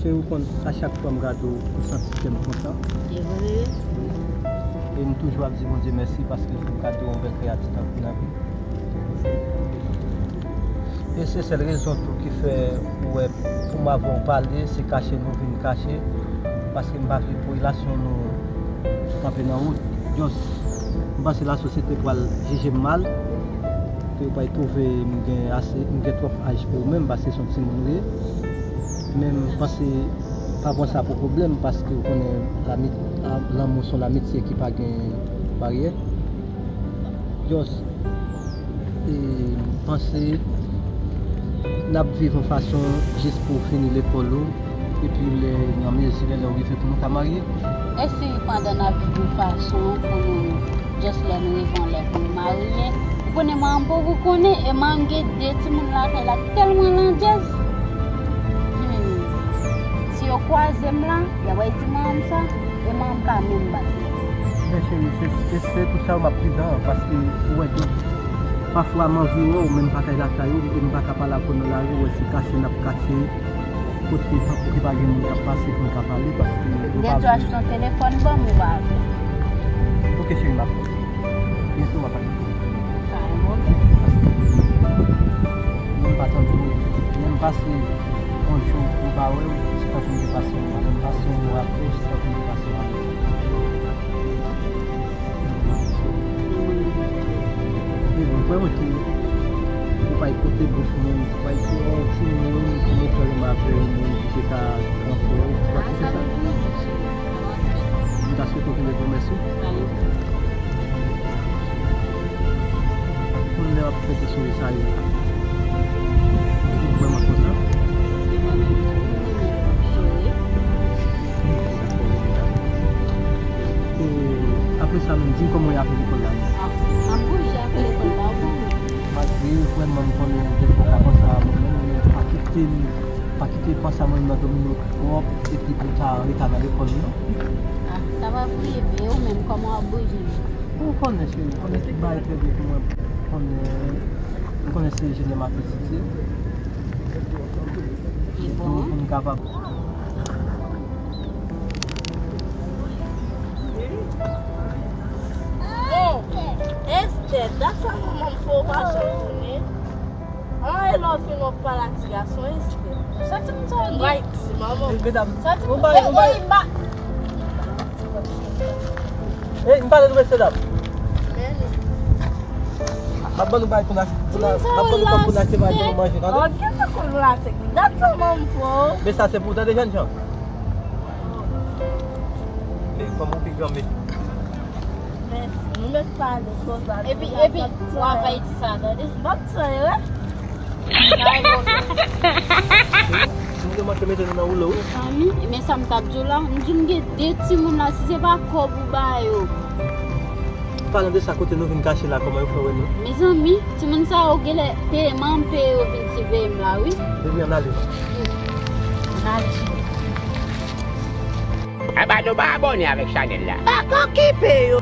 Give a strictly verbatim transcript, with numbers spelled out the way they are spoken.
Ou konn, a chak fwa m gade w, m santi kè m kontan. E vre? E m toujou ap di Bondye mèsi paske l fè m gade yon bèl kreyati tankou Nabi. E se sèl rezon tou ki fè ou wè pou m avè w pale, se kache nou vin kache, paske m pa vle pou relasyon nou kanpe nan wout. Just, m panse lasosyete pral jije m mal, ke yo pral twouve m gen ase, m gen twòp aj pou ou menm, paske se yon timoun ou ye. Men m panse pa pran sa pou pwoblèm, paske ou konnen lami-, a-, lanmou se yon lamitye ki pa gen baryè. Just, e, m panse n ap viv yon fason jis pou w fini lekòl ou, epi lè nan mezi lè, lè w rive pou nou ka marye. E si pandan n ap viv yon fason pou nou, just lè nou rive yon lè pou nou marye? Ou konnen manman m poko konnen, e manman m gen de timoun lakay la tèlman landjèz. Hmm. Si yo kwaze m la, y ap di manman m sa, e manman m ka menm bat mwen. Men cheri, se, se, se pou sa m ap pridan, paske ou wè tou, pafwa m anvi wè w, men m pa kay lakay ou, e m pa ka pale avè w nan lari, ou wè se kache n ap kache, kote tankou ki pa gen moun k ap pase pou n ka pale, paske nou pa vle. Gen dwa achte yon telefòn ban m ou pa vle. Ok cheri, m ap fè sa. Byento w ap achte. Pa gen pwoblèm. Paske mwen pa tankou, lè m pase yon jou m pa wè w, se tankou m te pase yon mwa. Lè m pase yon mwa apre, se tankou m te pase yon ane. Men bon, kwè mwen tou, ou pa kote bouch moun, ou pa di yon timoun ki mete renmen avè yon moun ki te ka pran frè w, ou pa kite sa. M ta swete w kenbe pwomès ou. Konn lè w ap fete souri sa yo. Ou vrèman kontan? E apre sa menm, di m kòman w ye avèk lekòl la? M ap bouje avèk lekòl la, ou konnen. Malgre vrèman m konnen defwa w ka panse a mwen menm, men pa kite m, pa kite panse a mwen menm nan domine w twòp, epi pou w ta rete nan lekòl, non. Ah, sa va pou rive, ou menm, kòman w ap bouje? Ou konnen, cheri, ou konnen tout bagay trè byen pou mwen. Ou konnen, ou konnen se enjenyè m ap etidye. Li bon, wi. Pou m kapab. Bon, Esther, dat sa manman m fè w pa janm tounen. An, e lè w vin w ap pale a ti gason, Esther. Sa ti moun sa yo gen? Bay ti manman. Medam, sa ti moun, e, e, ba. Ey, m pale nou, mesye dam. M ap ban nou bagay pou n achte, pou n, m ap ban nou kòb pou n achte bagay pou nou manje, tande? Oh, gen sa kòb pou n achte. Gad sa manman m fè w. Men sa se pou w tande, jènjan. Ey, kòman w pi granme? Mèsi, nou mèt pale konsa. Epi, epi, w ap bay ti sa, tande? M ap tiye, wi. Si nou te manke mete nou nan woulo, wi. Mezanmi, men sa m t ap di w la, m di w m gen de timoun la, si se pa kòb ou ba yo. Palan de sa, kote nou vin kache la, kòman yo fè wè nou? Mezanmi, timoun sa yo genlè peye, manman m peye yo vin siveye m la, wi. Ebyen, ann ale. Ann ale, cheri. Aba nou pa abòne avèk chanèl la. Pa okipe yo.